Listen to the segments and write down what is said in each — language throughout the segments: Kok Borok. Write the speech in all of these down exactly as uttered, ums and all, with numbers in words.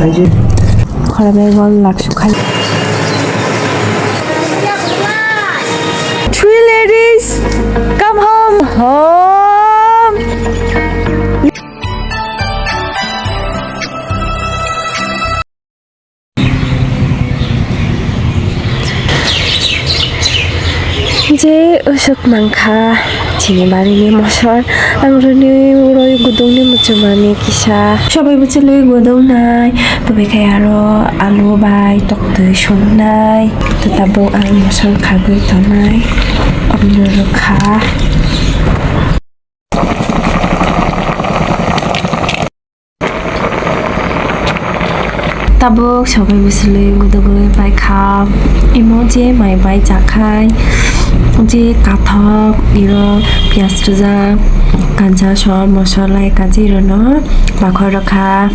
Khoroknwi gol lak sukha. Three ladies, come home, home. Je usuk mankha chini barini mosor, ang rwnwi rwi gudungni muchungmani kisa. Sobai bwchlwi gudungnai, tubui khe aro alu bai toktwi songnai, tei tabuk ang mosor khagwi tongnai, omno rwkha. Tabuk sobai bwchlwi gudugwi paikha. Imo je mai bai chakhai, je kathok, iro piyaj rwjak, kansa som, mosolai kaji rwno bakhor rwkha.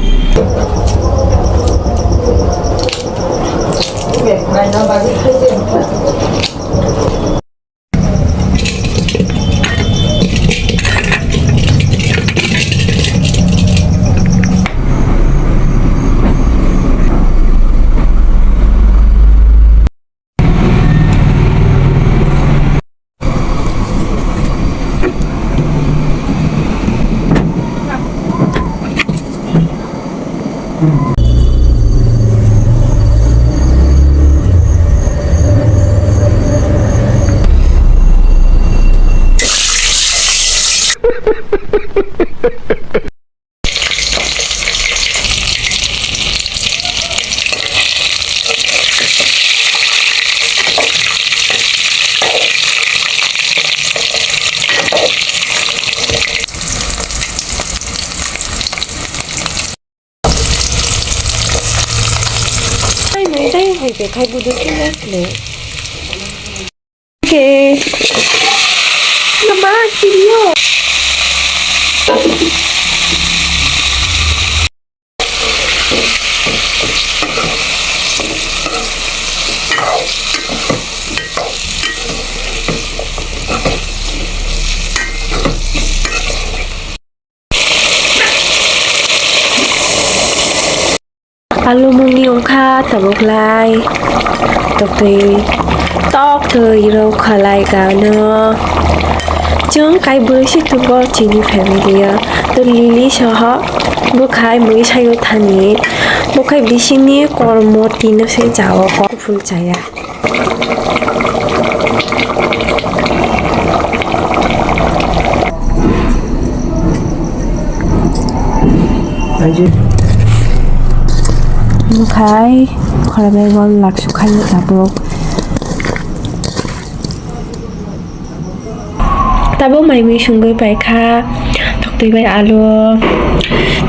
Ai, mai dai hai pe khai budu khe na khle. Ke. Nama siriyo. Alu mungni wngkha tabuk lai toktwi, toktwi rw khalai gano. Chwng kai bwrwi si tongo chini family o, to Lily soho bwkhai mui sayo thani, bwkhai bisingni kormo tino se chao, kok kuphur chaya. Bwkhai khoroknwi gol lak sukha tabuk. Tabuk mai mui sungwi paikha, toktwi bai alu,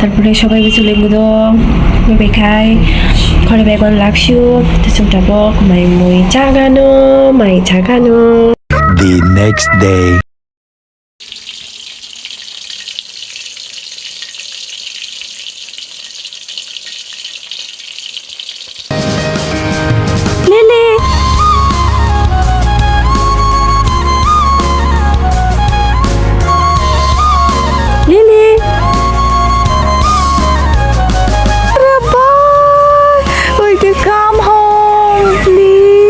tarpore sobai bwchlwi gudung, bai bai khai, khoroknwi gol lak su, tei chwng tabuk mai mui chagano, mai chagano. The next day. Lily! Lily! Rabbi! Will you come home, please?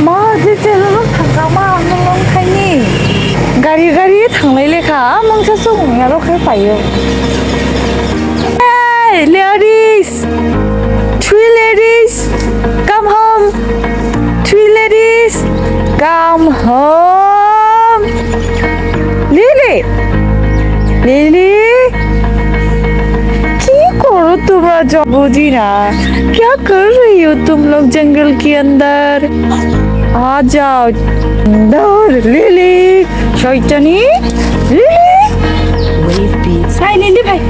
Ma, je chela no thangka ma, ang no long khaini. Gari, gari thanglai lekha, mungsa sung ya rok khai payo. Hey, ladies! Three ladies, come home! Three ladies, come home! এরে, কি করো তোমরা? জ-, বুঝি না, क्या कर रही हो तुम लोग जंगल के अंदर? आ जाओ अंदर। লিলি, শয়তানি, লিলি। ভাই, লিলি ভাই।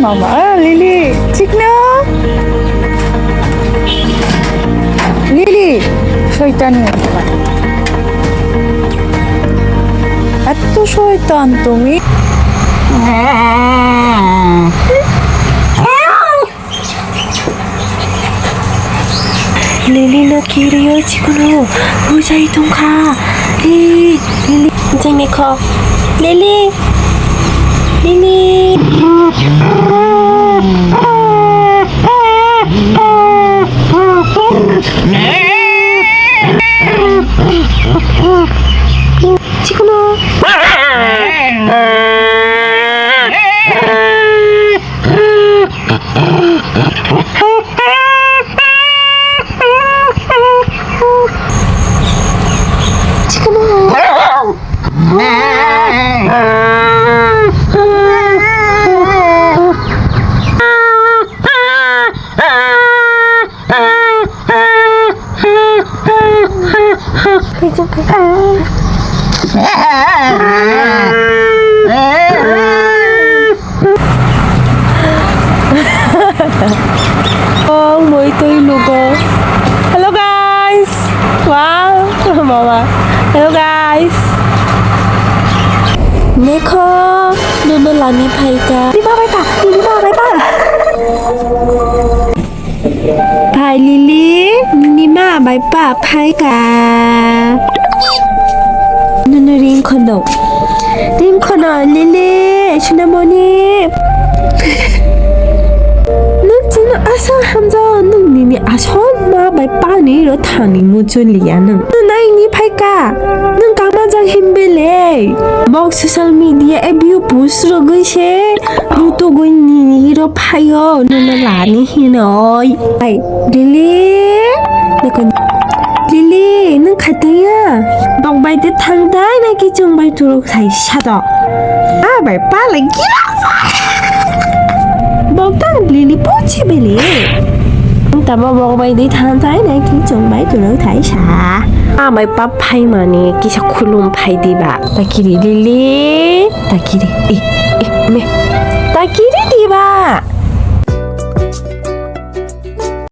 মামা, লিলি, ঠিক না? লিলি, শয়তানি। এত শয়তান তুমি। Lili no kiriyo chikunu hujai tongkha. Hi, Lili, hujai mekho. Lili, Lili. Chikunu. Ong moi twi lugo. Hello guys. Wow, mama. Hello guys. Mekho, nono lani phaika. Di babai pa, di babai pa. Phai Lili, nini ma bai pa phai ka. Nunu ring khono. Ring khono Lili, Sunamoni. Nung chini asa hamjao, nung nini asol ma bai pa ni ro thani muchun liya nung. Nai ni phai ka. Nung kama jang himbele. Bok social media e view post rogwi se. Rutugwi nini hiro phaio, nono lani hinoi. Ai, Lili, nokon, Lili, nung khatungya? Bok bai de thang dai na ki chwng bai turuk sai sato. A bai pala gira. Bok ta Lili pochi bele. Nung tamo bok bai de thang dai na ki chwng bai turuk sai sa. A bai pap phai mani kisa khulum phai diba. Takiri Lili. Takiri, eh, eh, me. Takiri,